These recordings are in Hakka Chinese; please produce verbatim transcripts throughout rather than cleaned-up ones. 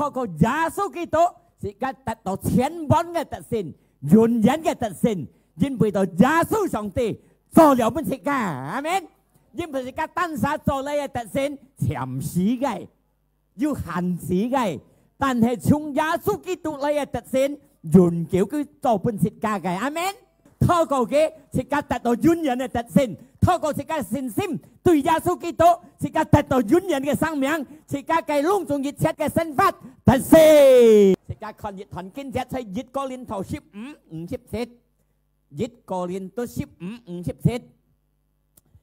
透過耶穌基督，自家得到千萬个得勝，永遠个得勝，因為到耶穌上帝做了分自家。阿門。因為自家單儕做來个得勝，暫時个，有限制个，但係從耶穌基督來个得勝，永久个做分自家个。阿門。透過佢，自家得到永遠个得勝。透過自家个信心對耶穌基督，自家得到永遠个生命，自家个攏總一切个生活得勝。自家看一段經節，在一哥林多十五五十七，一哥林多十五五十七，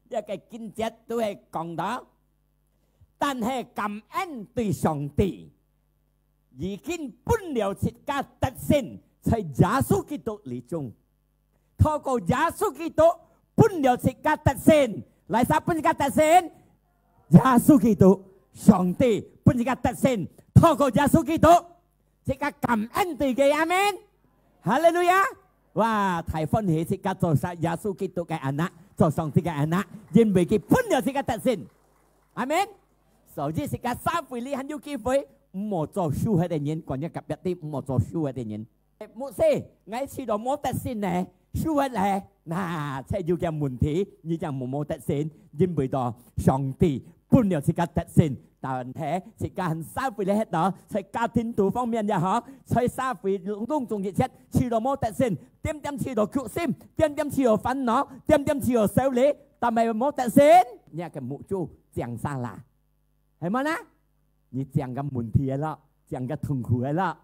這个經節都係講到，但係感恩對上帝，已經分了自家得勝，在耶穌基督裡中。透過耶穌基督分了自家得勝。哪儕分自家得勝？耶穌基督，上帝分自家得勝。透過耶穌基督，自家感恩對佢。阿門。哈利路亞！哇，太歡喜自家做耶穌基督个anak，做上帝个anak，因為佢分了自家得勝。阿門。所以自家社會裡還有機會，毋好做輸忒个人，講一隔壁知，毋好做輸忒个人。牧師，𠊎試著無得勝呢，輸忒咧。那，這有个問題，你正無無得勝，因為到上帝分了自家得勝，但係自家還社會裡歇到，在家庭肚方面也好，在社會攏總一切，試著無得勝，點點試著苦心，點點試著煩惱，點點試著愁慮，但係無得勝，你个目珠正salah。 係無呢？你正个問題个咯，正个痛苦个咯，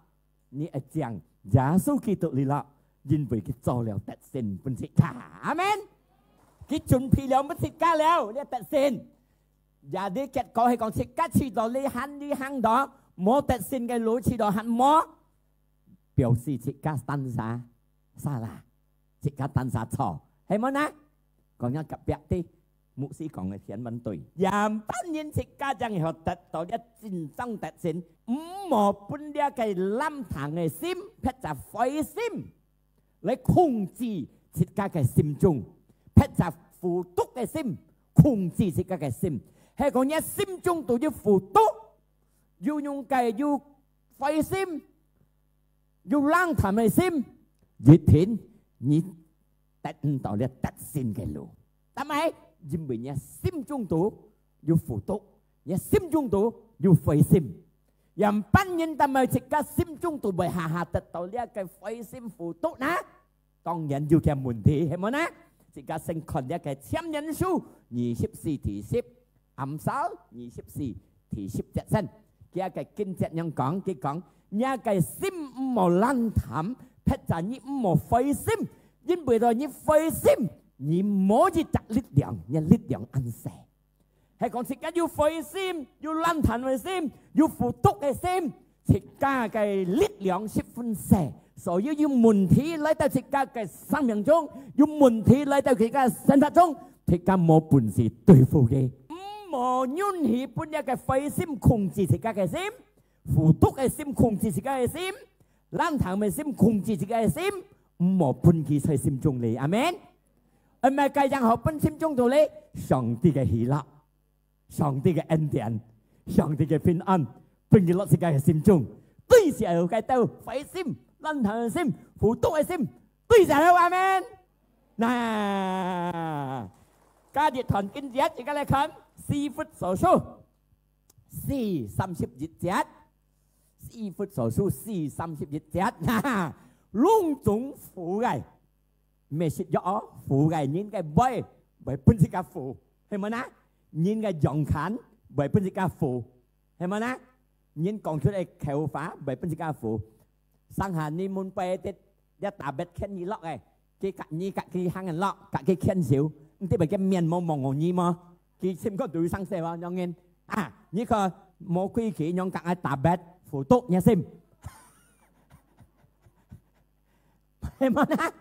你愛正耶穌基督裡咯，因為佢做了得勝分自家。阿門。佢準備了分自家了，你得勝。也你結果係講自家試著你行你行到，無得勝个路試著還無，表示自家單儕salah，自家單儕錯，係無呢？講一隔壁知，牧師講个千萬對。仰般形自家正會得到這真正得勝，毋好分這个爛攤个心，或者壞心來控制自家个心中，或者苦毒个心控制自家个心。係講你心中肚有苦毒，有恁个有壞心，有爛攤个心，一定你得毋到這得勝个路。但係，因為你心中肚有苦毒，你心中肚有壞心，仰般形但係自家心中肚會下下得到這个壞心苦毒呢？當然有个問題，係無呢？自家先看這个箴言書二十四第十，Amsal二十四第十節先。佢个經節樣講，佢講，你个心毋好爛攤，或者你毋好灰心，因為到你灰心，你無一隻力量，你力量恁細。 係講自家有灰心，有爛攤个心，有苦毒个心，自家个力量十分細。所以有問題來到自家个生命中，有問題來到自家生活中，自家無本事對付佢。毋好允許分這个灰心控制自家个心，苦毒个心控制自家个心，爛攤个心控制自家个心，毋好分佢在心中裡。阿門。 毋係該樣好分心中肚咧，上帝个喜樂，上帝个恩典，上帝个平安，分佢落自家个心中。對時候該兜灰心、爛攤个心、苦毒个心，對時候，阿門。那，加一段經節，自家來看，以弗所書四三十一節，以弗所書四三十一節，哈哈，攏總苦个。 毋係食藥哦，苦个人个胃會分自家苦，係無呢？人个樣看會分自家苦，係無呢？人講出來口話會分自家苦。上下你問背的，這打別欠你落个，佢甲你甲佢行人落，甲佢欠少，毋知會个面無望我你無？佢心肝肚有生事無？樣人啊，你看無規矩，樣甲愛打別，苦毒你心。 係無呢？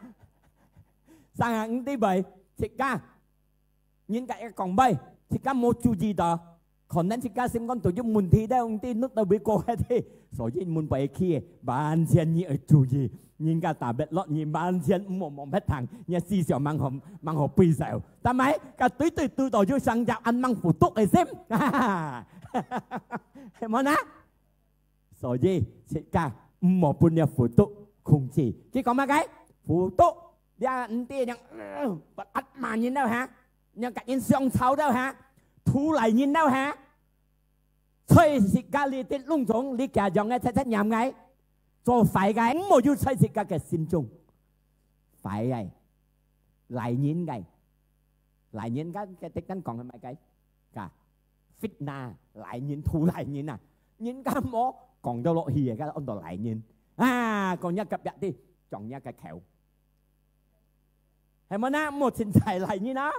上下毋知會，自家，人家一講話，自家無注意到，可能自家心肝肚有問題咧，毋知弄到會過忒去，所以問背去，完全你愛注意，人家打別落你，完全毋好望別聽，你思想吂好，吂好背受。但係，甲對對堵到有成隻恁吂苦毒个心，係無呢？所以自家毋好分這苦毒控制。佢講麼个？苦毒，你毋知你，呃，不壓罵人了哈，你甲人相吵了哈，吐賴人了哈，在自家裡底攏總，你家樣个，切切念个，做壞个，毋好有在自家个心中。壞个，賴人个，賴人个，个，个，講係麼个？个，fitnah，賴人，吐賴人啊！人家無講到落去个，个安到賴人啊！講人隔壁个，講人个口，係無呢？毋好凊彩賴人啊！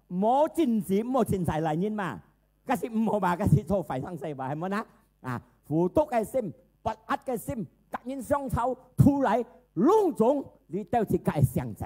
無真實，毋好凊彩賴人嘛！該係毋好嘛，該係做壞生事嘛，係無呢？啊，苦毒个心，不壓个心，甲人相吵，吐賴，攏總你兜自家个想走。